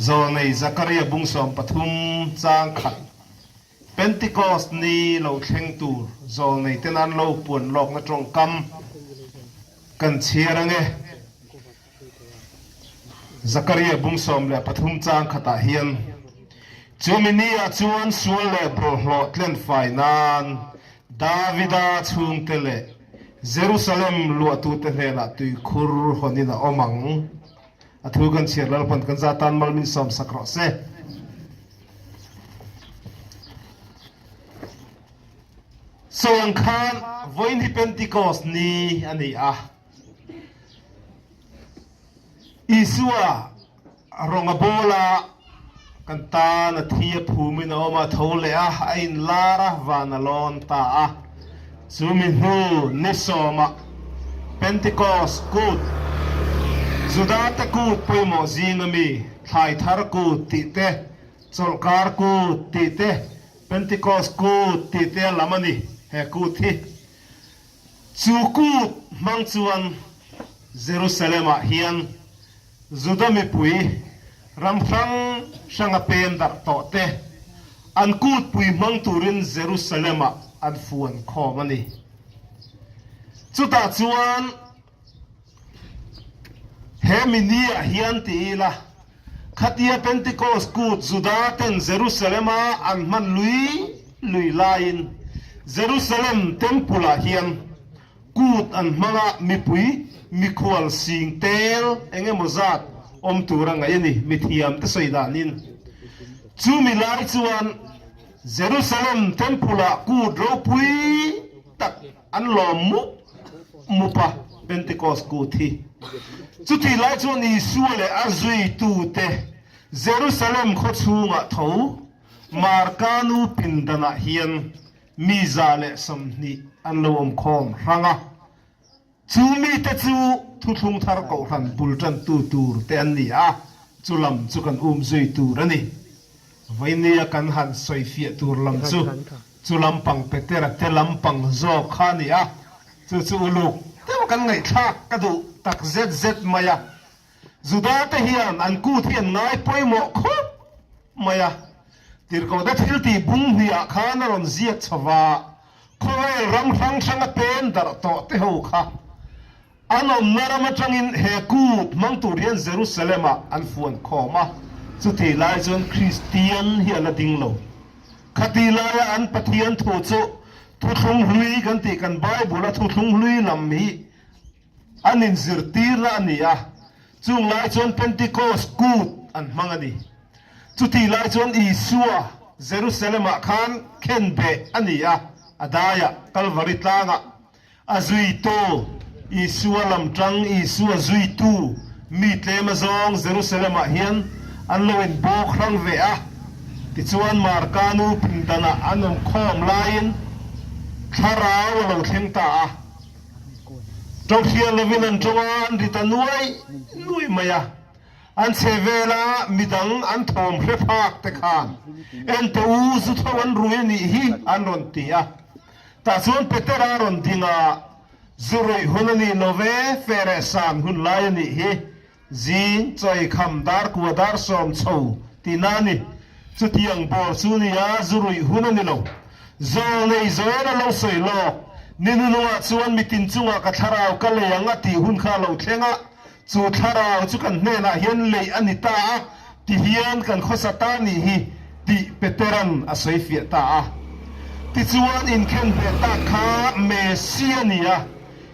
Zawlnei Zakaria bung 13 chang khat Pentecost ni lo thleng tur zawlnei ten an lo puan lawkna tawngkam kan chhiar ange. Zakaria bung 13 chang khatah hian, Chumi ni ah chuan sual leh bawlhhlawh tlenfai nan Davida chhungte leh Jerusalem luahtute hnenah tuikhur hawnin a awm ang. A thu kan chhiar Lalpan kan za tan mal min sawm sak rawh se. Sawi ang khan vawiin hi Pentecost ni a ni a. Isua rawnga bawla kan tan a thi a phumin a awm a, a tho leh a, a inlar a, van a lawn ta a. Chumi hnu ni sawmah Pentecost kut, Judate kut pawimawh zinga mi, thlai thar kut tih te, chawlhkar kut tih te, Pentecost kut tih te a lam a ni he kut hi. Chu kut hmang chuan Jerusalem-ah hian Juda mipui ram hrang hranga pem darh tawh te an kutpui hmang turin Jerusalem-ah an fuan khawm a ni. Chutah chuan he mi ni-ah hian ti ila, khatia Pentecost kut Juda ten Jerusalem-a an hman lui lui laiin Jerusalem Temple-ah hian Kut an hmang a, mipui mikhual sing tel eng emaw zat awm tur a ngaih a ni, mithiam te sawi danin. Chumi lai chuan Jerusalem Temple-ah kut ropui tak an lawm mup mup a, Pentecost kut hi. Chutih lai chuan Isua leh a zuitute Jerusalem khaw chhungah tho Marka nu pindanah hian Mi 120 an lo awm khawm hrang a, chu mite chu thuthlung thar kohhran bul tantu tur te an ni a, chu lam chu kan um zui tur a ni. Vainia kan han sawi fiah tur lam chu chu lampang Petera te lampang zawk kha a ni a, chu chu uluk deuh kan ngaihthlak ka duh tak zet zet mai a. Juda te hian an kut hi an ngai pawimawh khawp mai a, Tirhkohte thil tih bung hniah khan a rawn ziak chho va, khawvel ram hrang hrang a pen darh tawh te ho kha an awmna ram atangin he kut hmang tur hian Jerusalem ah an fuan khawm a, chutih lai chuan Kristian hi a la ding lo. Khatih laia an Pathian thu chu Thuthlung Hlui kan tih kan Bible a Thuthlung Hlui lam hi An inzirtirna a ni a, chung lai chuan Pentecost kut an hmang a ni. Chutih lai chuan Isua Jerusalem-ah khan khenbeh a ni a, a daiah Kalvari tlangah a zuitu Isua lamtang Isua zuitu mi tlem azawng Jerusalem-ah hian an lo inbawk hrang ve a. Tichuan Marka nu pindanah an awm khawm laiin thlarau a lo thleng ta a. Ṭawngfiah lovin an ṭawng a, an ri ta nuai nuai mai a. An chhe vela midang an thawm hre phak te khan, Ente u, zu tho an rui a nih hi, an rawn ti a. Tah chuan Petera a rawn ding a, Zu ruih hun a nih lo ve, feh san hun lai a nih hi. Zing, chawi kham, dar kua dar sawm chho tihna a ni. Chutiang bawr chu nia zu ruih hun a ni lo. Zawl nei zawin a lo sawi lawk. Ni nunungah chuan mitin chungah ka thlarau ka lei ang a tih hun kha a lo thleng a, chu thlarau chu kan hnenah hian leih a ni ta a, ti hian kan khawsa ta nih hi tih Petera'n a sawi fiah ta a. Tichuan inkhenbeh tak kha Messia a ni a,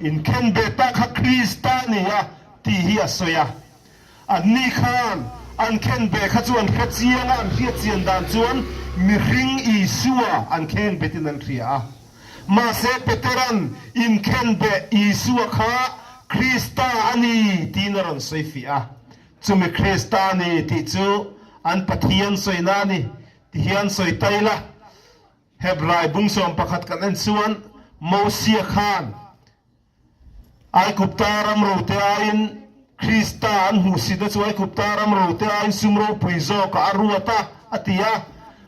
inkhenbeh tak kha Krista a ni a, Tih hi a sawi a. Anni khan an khen ve kha chu an hre chiang a, an hriat chian dan chuan mihring Isua an khen betin an hria a. Mahse Petera'n inkhen beh Isua kha Krista a ni tiin a rawn sawi fiah a. Chumi Krista a ni tih chu an Pathian sawina a ni ti hian sawi ta ila. Hebrai bung 11 kan en chuan Mosia khan Aigupta ram rote aiin Krista an hmuhsitna chu Aigupta ram rote aiin sum ropui zawkah a ruat a, a ti a.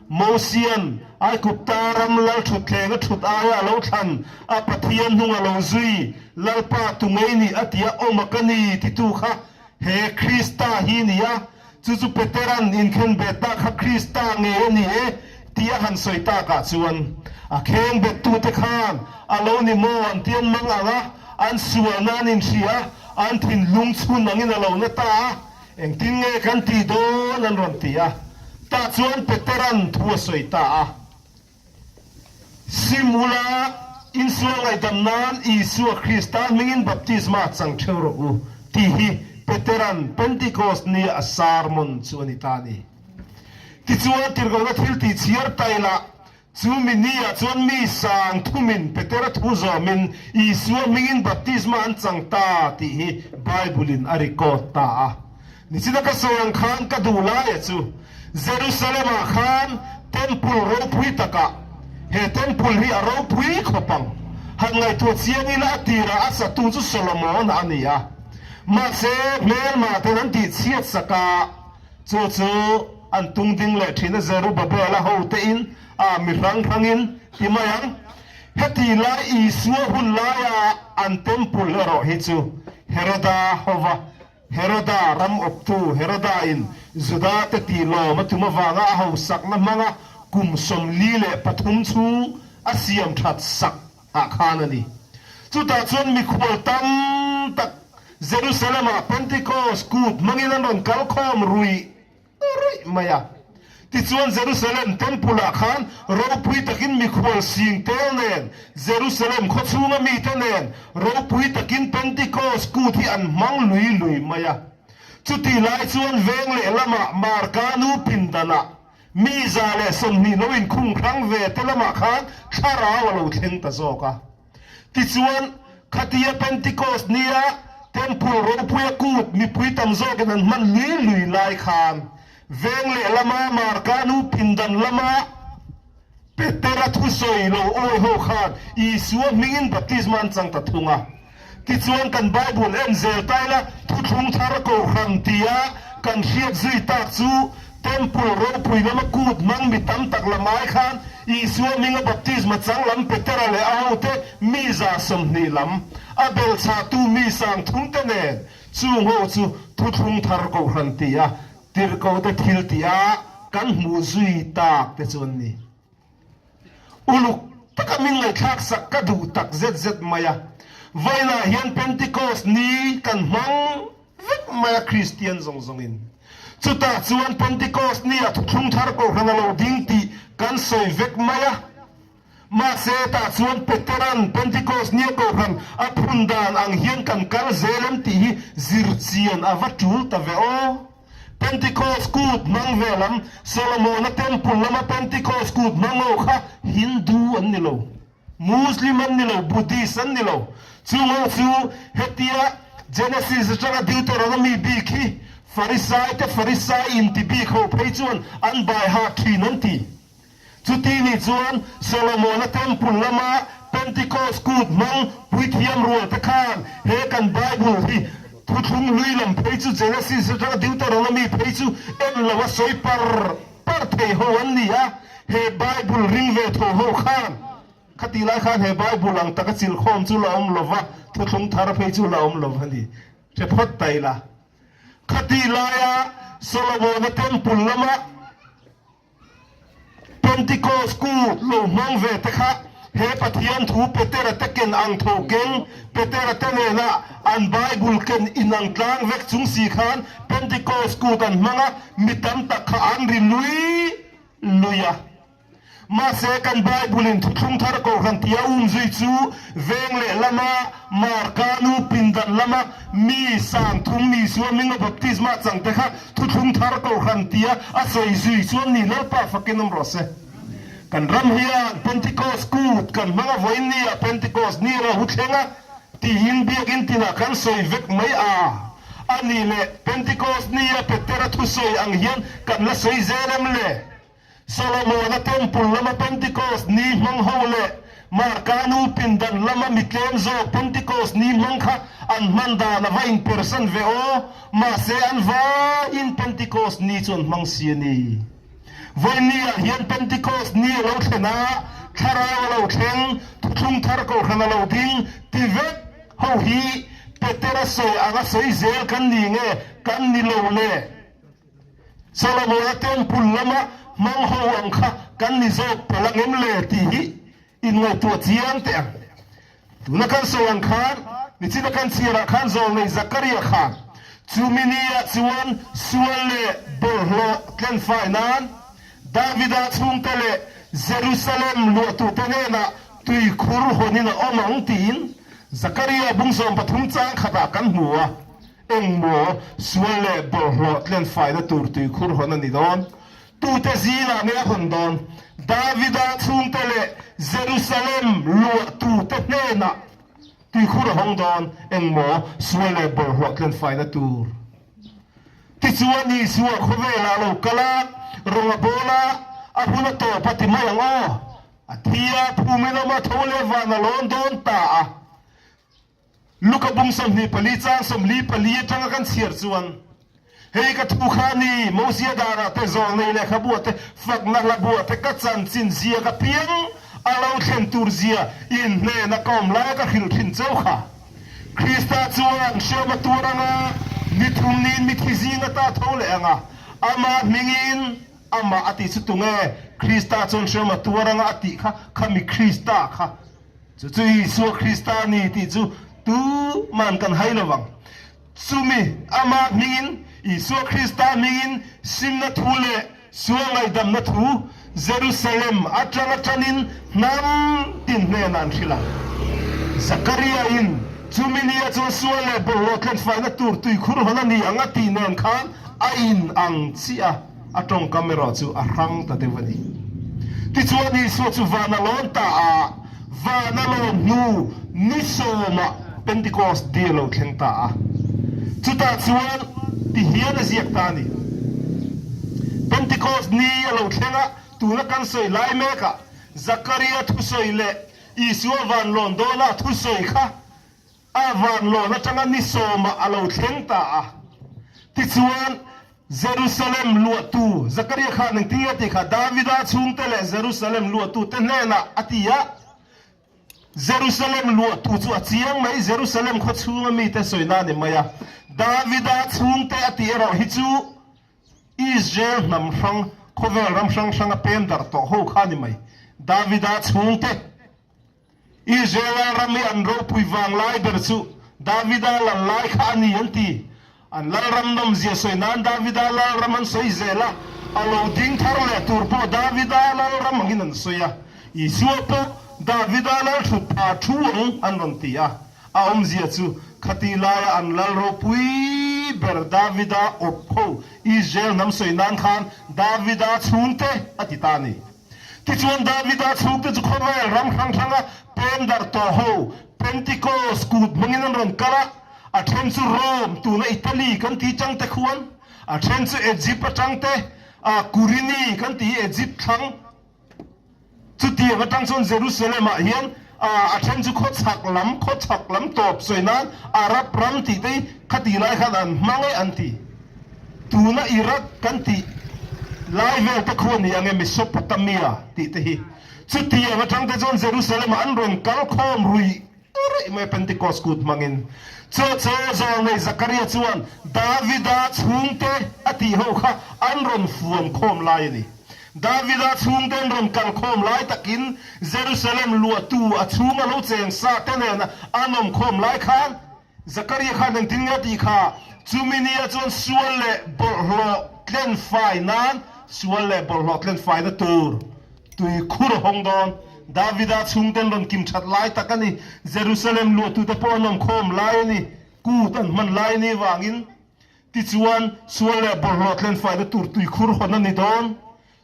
Mosian Aigupta ram lal thutthleng a thut aia a lo thlan a Pathian hnung a lo zui, Lalpa tu ngei nih a ti a, awm a ka ni titu kha he Krista hi ni a. Chu chu Petera'n inkhenbet ta kha Krista ngei a ni e tih a han sawi takah chuan a khengbet-tute khan a lo ni maw an ti an mang ang a, an sualna an inhria a, an thinlung chhun angin a lo na ta a, engtin nge kan tih dawn an rawn ti a. Tah chuan Petera'n thu a sawi ta a. Sim ula, insual ngaihdam nan Isua Krista hmingin baptisma chang theuh rawh u, tih hi Petera'n Pentecost nia a sermon chu a ni ta a ni. Tichuan, tirhkohna thil tih chhiar tailah chu mi niah chuan mi sang thumin Petera thu zawmin Isua hmingin baptisma an chang ta tih hi Bible-in a record ta a. Nichina ka sawi ang khan ka duh laia chu Jerusalem-ah khan Temple ropui takah, he Temple hi a ropui khawp ang, han ngaihtuah chiang ila a tirah a satu chu Solomon-a a ni a, mahse hmelmah ten an tih chhiat sak a, chu chu an tung ding leh thin a Zerubbabel-a hote in a mi hrang hrangin ti mai ang. Heti lai Isua hun laia an Temple erawh hi chu Heroda hova Heroda ram awptu Heroda-in Juda-te tihlawm a tum avanga a hausakna hmanga kum 43 chhung a siam that sak ah khan a ni. Chutah chuan mikhual tam tak Jerusalem-ah Pentecost kut hmangin an rawn kal khawm ruih ruih mai a. Tichuan Jerusalem Temple-ah khan ropui takin mikhual sing tel nen, Jerusalem khawchhunga mite nen ropui takin Pentecost kut hi an hmang lui lui mai a. Chutih lai chuan veng lehlamah Marka nu pindanah mi 120 lo inkhung hrang ve te lamah khan thlarau a lo thleng ta zawk a. Tichuan, khatia Pentecost nia Temple ropuia kut mipui tam zawkin an hman lui lui lai khan, veng lehlama Marka nu pindan lama Petera thusawi lo awi ho khan Isua hmingin baptisma an chang ta thung a. Tichuan kan Bible en zel taila thuthlung thar kohhran tia kan hriat zui tak chu Temple ropui lama kut hmang mi tam tak lam ai khan Isua hminga baptisma chang lam Petera leh a hote mi 120 lam, a belchhahtu mi 3000 te nen chung ho chu thuthlung thar kohhran tia tirhkohte thil tia kan hmuh zui tak te chu an ni. Uluk taka min ngaihthlak sak ka duh tak zet zet mai a. Vawiinah hian Pentecost ni kan hmang vek mai a Kristian zawng zawngin. Chutah chuan Pentecost ni ah thuthlung thar kohhran a lo ding tih kan sawi vek mai a. Mahse tah chuan Petera'n Pentecost ni a kohhran a phun dan ang hian kan kal zel em tih hi zirchian a va tul ta ve aw. Pentecost kut hmang ve lam, Solomona Temple lama Pentecost kut hmang ho kha Hindu an ni lo, Muslim an ni lo, Buddhist an ni lo. Chung ho chu hetia Genesis atanga Deuteronomy bik hi Farisai te Farisai inti bik ho phei chuan an bai hak thin an ti. Chuti nih chuan Solomona Temple lama Pentecost kut hmang puithiam rual te khan he kan Bible hi thuthlung hlui lam phei chu Genesis atanga Deuteronomy phei chu en lo a sawi par par thei ho an ni a, he Bible ring ve tho ho khan khati lai khan he Bible ang taka chilkhawm chu la awm lova, thuthlung thar phei chu la awm lo a ni. Hre phawt ta ila. Khati laia Solomona Temple lama. Pentecost kut lo hmang ve te kha he Pathian thu Petera te ken ang tho keng, Petera te nena an Bible ken inang tlang vek chung si khan Pentecost kut an hmang a, mi tam tak kha an ri lui lui a. Mahse kan Bible in thuthlung thar kohhran tia um zui chu veng leh lama Marka nu pindan lama mi 3000 Isua hminga baptisma chang te kha Thuthlung thar kohhran tia a sawi zui chuan ni Lalpa fakin awm rawh se. Kan ram hian Pentecost kut kan hmang a vawiin ni ah Pentecost ni ro hu thleng a tiin biakinn tinah kan sawi vek mai a. A nih leh Pentecost ni a Petera thusawi ang hian kan la sawi zel em le? Solomona Temple lama Pentecost ni hmang ho leh Marka nu pindan lama mi tlem zawk Pentecost ni hmang kha an hman dan a va inpersan ve aw, mahse an vaiin Pentecost ni chu an hmang si a ni. Vawinia hian Pentecost ni a lo thlen a, thlarau a lo thleng, thuthlung thar kohhran a lo ding ti vek ho hi Petera sawi anga sawi zel kan ni nge kan ni lo le? Solomona temple lama hmang ho ang kha kan ni zawk palh ang em le tih hi inngaihtuah chiang teh ang. Tuna kan sawi ang khan, nichina kan chhiarah khan zawlnei Zakaria khan chumi niah chuan sual leh bawlhhlawh tlenfai nan Davida chhungte leh Jerusalem luahtute hnenah tuikhur hawnin a awm ang tiin Zakaria bung 13 chang khatah kan hmu a. Engmaw sual leh bawlhhlawh tlenfaina tur tuikhur hawn a ni dawn? Tute zingah nge a hawn dawn? Davida chhungte leh Jerusalem luahtute hnenah tuikhur a hawng dawn. Engmaw sual leh bawlhhlawh tlenfaina tur? Tichuan Isua khawvelah a lo kal a, rawng a bawl a, a hun a tawp a ti mai ang aw. A thi a, phumin awm a, tho leh van a lawn dawn ta a. Luka bung 24 chang 44 atanga kan chhiar chuan, Hei ka thu kha ni, Mosia darah te, zawlnei lehkhabuah te, fakna hlabuah te ka chanchin zia ka piang a lo thlen tur zia in hnena ka awm laia ka hrilh thin cheu kha. Krista chuan hriam a tuar anga, ni thum niin mithi zing ata tho leh anga, amah hmingin amah a tih chu tunge? Krista chuan hriam a tuar anga a tih kha, khami Krista kha. Chu chu Isua Krista a ni tih chu tuman kan hai lo vang. Chumi Amah hmingin, Isua Krista hmingin simna thu leh sual ngaihdamna thu Jerusalem atanga tanin hnam tin hnenah an hrilh ang. Zakaria-in chumi nia chuan sual leh bawlhhlawh tlenfaina tur tuikhur hawn a ni ang a tih nen khan a in ang chiah a. A tawngkam erawh chu a hrang ta deuh a ni. Tichuan Isua chu van a lawn ta a, van a lawn hnu ni sawmah Pentecost Day a lo thleng ta a. Chutah chuan ti hian a ziak ta a ni. Pentecost ni a lo thleng a, tuna kan sawi lai mekah Zakaria thusawi leh Isua van lawn dawna thusawi kha A van lawn atanga ni sawmah a lo thleng ta a. Tichuan, Jerusalem luahtu Zakaria khan engtin nge tih kha Davida chhungte leh Jerusalem luahtute hnenah a ti a. Jerusalem luahtu chu a chiang mai, Jerusalem khaw chhunga mite sawina a ni mai a. Davida chhungte a tih erawh hi chu Israel hnam hrang, khawvel ram hrang hranga pem darh tawh ho kha a ni mai. Davida chhungte. Israel lalram hi an ropui vang lai ber chu Davida lal lai kha a ni an ti. An lalram nawmzia sawi nan Davida lalram an sawi zel a, a lo ding thar leh tur pawh Davida lalram angin an sawi a. Isua pawh Davida lal thut pha thu ang an rawn ti a. A awmzia chu khati laia an lal ropui ber Davida awp ho Israel hnam sawi nan khan Davida chhungte a ti ta a ni. Tichuan Davida chhungte chu khawvel ram hrang hranga pem darh tawh ho Pentecost kut hmangin an rawn kal a, a then chu Rome, tuna Italy kan tih changte khuan, a then chu Egypt atangte, a Kurini kan tih hi Egypt thlang, chutiang atang chuan Jerusalem ah hian a then chu khawchhak lam, khawchhak lam tawp sawi nan Arab ram tih te hi khati lai khan an hmang e an ti. Tuna Iraq kan tih lai vel te khu a ni ang e, Mesopotamia tih te hi. Chutiang atang te chuan Jerusalem ah an rawn kal khawm ruih ruih mai Pentecost kut hmangin. Chaw chaw zawlnei Zakaria chuan Davida chhungte a tih ho kha an rawn fuan khawm lai a ni. Davida chhungte an rawn kal khawm lai takin Jerusalem luahtu a chhunga lo cheng sa te nena an awm khawm lai khan Zakaria khan engtin nge a tih kha? Chumi nia chuan sual leh bawlhhlawh tlen fai nan, sual leh bawlhhlawh tlen faina tur tui khur a hawng dawn. Davida chhungten rawn kim that lai tak a ni. Jerusalem luahtute pawh an awm khawm lai a ni. Kut an hman lai a nih vangin. Tichuan, sual leh bawlhhlawh tlen faina tur tui khur hawn a ni dawn.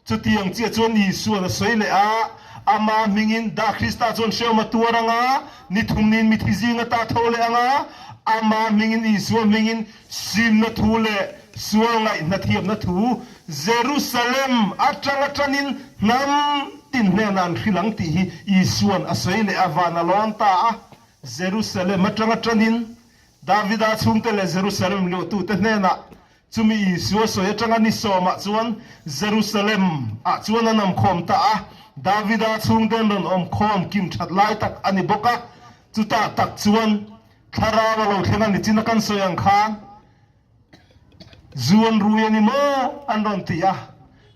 Chutiang chiah chuan Isua'n a sawi leh a, Ama hmingin dah Krista chuan hreawm a tuar ang a, ni thum niin mithi zing ata tho leh ang a, Ama hmingin Isua hmingin simna thu leh sual ngaihna thiamna thu Jerusalem atanga tanin hnam tin hnenah an hrilh ang tih hi Isua'n a sawi leh a, van a lawn ta a, Jerusalem atanga tanin Davida chhungte leh Jerusalem luahtute hnenah Chumi Isua sawi atanga ni sawmah chuan Jerusalem ah chuan an awmkhawm ta a, Davida chhungte an rawn awmkhawm kim that lai tak a ni bawk a, chutah tak chuan Thlarau a lo thleng a ni chin a kan sawi ang khan. Zu an rui a ni maw? an rawn ti a.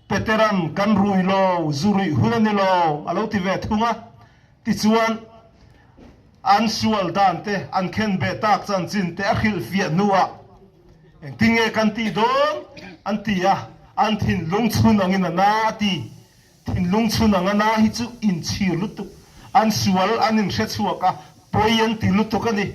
Petera'n, Kan rui lo, zu ruih hun a ni lo, a lo ti ve thung a. Tichuan, an sual dan te, an khen beh tak chanchin te a hrilhfiah hnuah, Engtin nge kan tih dawn? an ti a. An thinlung chhun angin a na a ti. Thinlung chhun anga na hi chu inchhir lutuk, an sual an inhre chhuak a, pawi an ti lutuk a ni.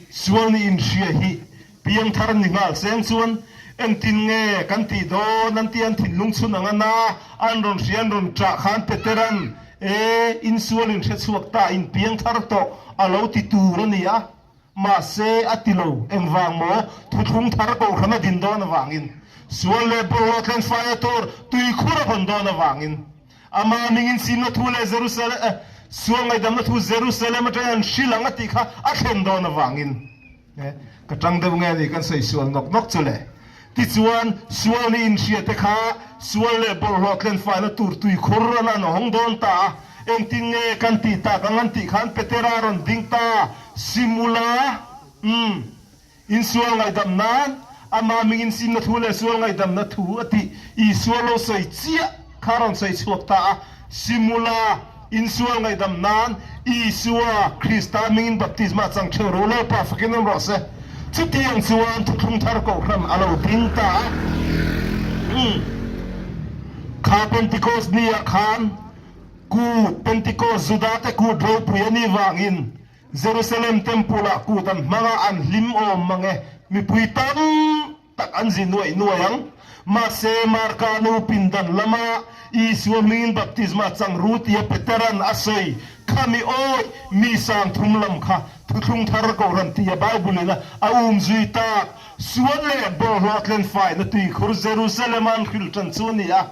Sual ni inhria hi piangthar ni nghal seng chuan engtin nge kan tih dawn an ti an thinlung chhun anga na an rawn hria an rawn ṭah khan Petera'n, E, in sual inhre chhuak ta, in piangthar tawh a lo ti tur a ni a. Mahse, a ti lo, engvang maw? Thuthlung thar kohhran a din dawn avangin, sual leh bawlhhlawh tlenfaia tur tuikhur a hawn dawn avangin, ama mingin simna thu leh Jerusalem, sual ngaihdamna thu Jerusalem atangin an hrilh ang a tih kha a thlen dawn avangin. Ka tang deuh nge ni kan sawi sual nawk nawk chu le. Tichuan, sual ni inhriate kha sual leh bawlhhlawh tlenfaina tur tuikhur an an hawng dawn ta a, engtin nge kan tih tak ang an tih khan Petera rawn ding ta, Simula, umm, insual ngaihdam nan, ama mingin simna thu leh sual ngaihdamna thu a tih Isua lo sawi chiah kha rawn sawi chhuak ta a, Simula, insual ngaihdam nan Isua Krista mingin baptisma chang theuh ro Lalpa fakin awm rawh se. Chutiang chuan thuthlung thar kohhran a lo ding ta a. Umm. Kha Pentecost ni ah khan kut Pentecost Juda te kut ropui a nih vangin Jerusalem Temple ah kut an hmang a, an hlim awm mang e. Mipui tam tak an zi nuaih nuaih ang. Mahse, Marka nu pindan lama Isua hmingin baptisma chang ru tia Petera'n a sawi kha mi awih mi sang thum lam kha thuthlung thar kohhran tia Bible-in a a um zui tak. Sual leh bawlhhlawh tlenfaina tuikhur Jerusalem-a an hrilh tan chu a ni a.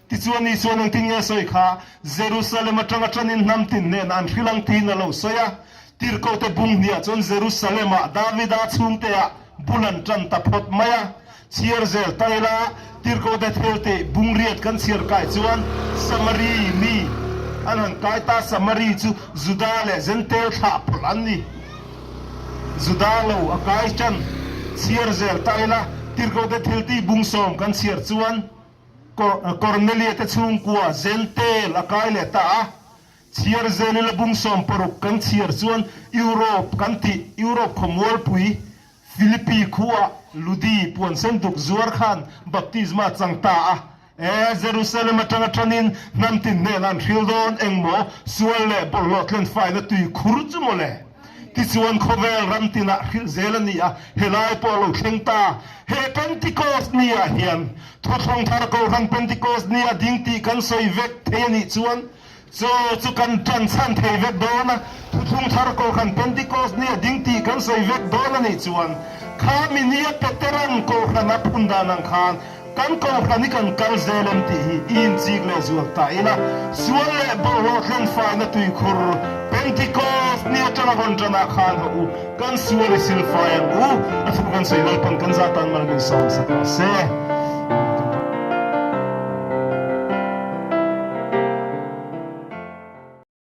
Tichuan Isuan engtin nge a sawi kha? Jerusalem atanga tanin hnam tin hnenah an hrilh ang tiin a lo sawi a. Tirhkohte bung hniah chuan Jerusalem-ah Davida chhungteah bul an tan ta phawt mai a. Chhiar zel ta ila, Tirhkohte thil tih bung riat kan chhiar kai chuan Samari mi an han kai ta. Samari chu Juda leh Jentail thlah pawlh an ni. Juda lo a kai tan. Chhiar zel ta ila, Tirhkohte thil tih bung sawm kan chhiar chuan Kornelia te chhungkua Jentail a kai leh ta a, chhiar zelila bung 60 kan chhiar chuan Europe kan tih Europe khawmualpui Philippi khuaa Ludi puan sen duk zuar khan baptisma chang ta a. E, Jerusalem atanga tanin hnam tin hnenah an hril dawn engmaw sual leh bawlhhlawh tlenfaina tui khur chu maw le? Tichuan khawvel ram tinah hrilh zel a ni a, helai pawh a lo thleng ta. He Pentecost ni ah hian Thuthlung Thar Kohhran Pentecost ni a ding tih kan sawi vek thei a nih chuan chaw chu kan tan chhan thei vek dawn a, Thuthlung Thar Kohhran Pentecost ni a ding tih kan sawi vek dawn a nih chuan kha mi nia Petera'n Kohhran a phun dan ang khan Kan kohhran hi kan kal zel em tih hi i inchik leh zual ta ila, sual leh bawlhhlawh thlengfaina tuikhur Pentecost ni atanga rawn tanah khan hawh u, kan sual i silfai ang u, a thu kan sawi Lalpan kan zah tan mal min sawm sak rawh se.